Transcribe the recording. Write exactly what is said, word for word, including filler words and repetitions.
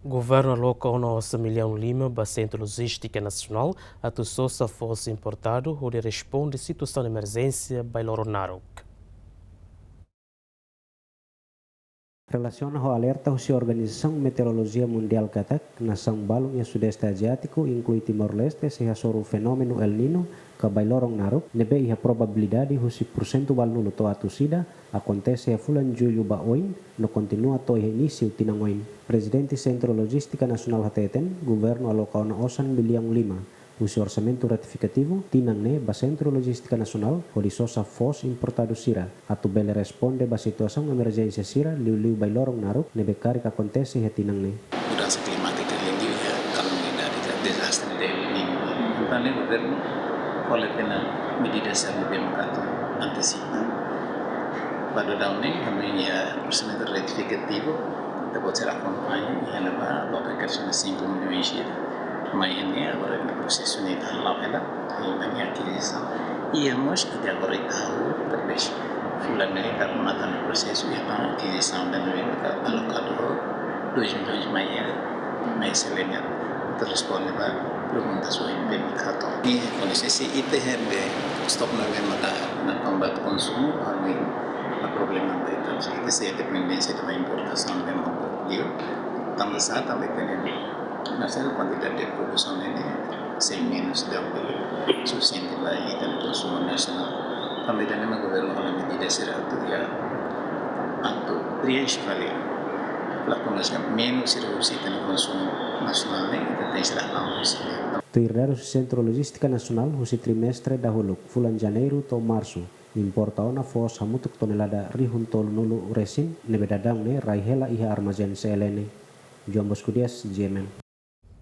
Governu aloka ona osan millaun lima ba Sentru Lojístika Nasionál atu sosa foos importadu hodi responde situasaun emerjénsia bailoro naruk. Relasiona ho alerta husi Organizasaun Meteorolojia Mundiál katak nasaun balun iha Sudeste Aziátiku, inklui Timor-Leste, sei hasoru fenómenu El Niño ka bailoron naruk, ne'ebé iha probabilidade husi pursentu balunulu to'o atus ida akontese iha fulan Jullu ba oin no kontinua to'o iha inísiu tinan oin. Prezidente Sentru Lojístika Nasionál hateten, governu aloka ona osan millaun lima husi orsamentu retifikativu tinan ne'e ba Sentru Lojístika Nasionál hodi sosa foos importadu sira atu bele responde ba situasaun emerjénsia sira liuliu bailoron naruk ne'ebé karik akontese iha tinan ne'e. Mudansa klimátika liuliu iha kalamidade ka dezastre El Niño. Entaun ne'e governu hola tiha ona medida sira ne'ebé maka atu antesipa. Ba daudaun ne'e, ami-nia orsamentu retifikativu, ita-boot sira akompaña, iha ne'ebá, loke kresena cinco milhões de. Mai ne'e, agora iha prosesu ne'e ita hala'o hela, iha ne'e akizisaun. Iha mós, ita agora ita hahú, talvés, fulan ne'e, ita remata ona prosesu, iha tan akizisaun, ne'ebé mak alokadu dois milhões mai, iha, mai selenya, atu responde ba pergunta sira ne'ebé mak hato'o. I, koñese se ita iha ne'ebé, stok ne'ebé mak ita, ita tau ba konsumu, ami, iha problema ba ita, se ita sei dependénsia ba importasaun ne'ebé mak liu. Tanba sá, tanba ita-nia, nasionál, kuantidade de produsaun ne'e sei menus, ida sufisiente ba ita-nia konsumu nasionál. Tanba ida-ne'e mak governu hola medida sira atu iha, atu preenxe fali lakuna sira, menus sira husi ita-nia konsumu nasionál ne'e, ita tenke sira hala'o husi. Tuir dadus Sentru Lojístika Nasionál, husi trimestre dahuluk, fulan Janeiru to'o Marsu, importa ona foos hamutuk tonelada rihun tolunulu resin, ne'ebé daudaun ne'e rai hela iha armazén C L N. João Bosco Dias, G M N.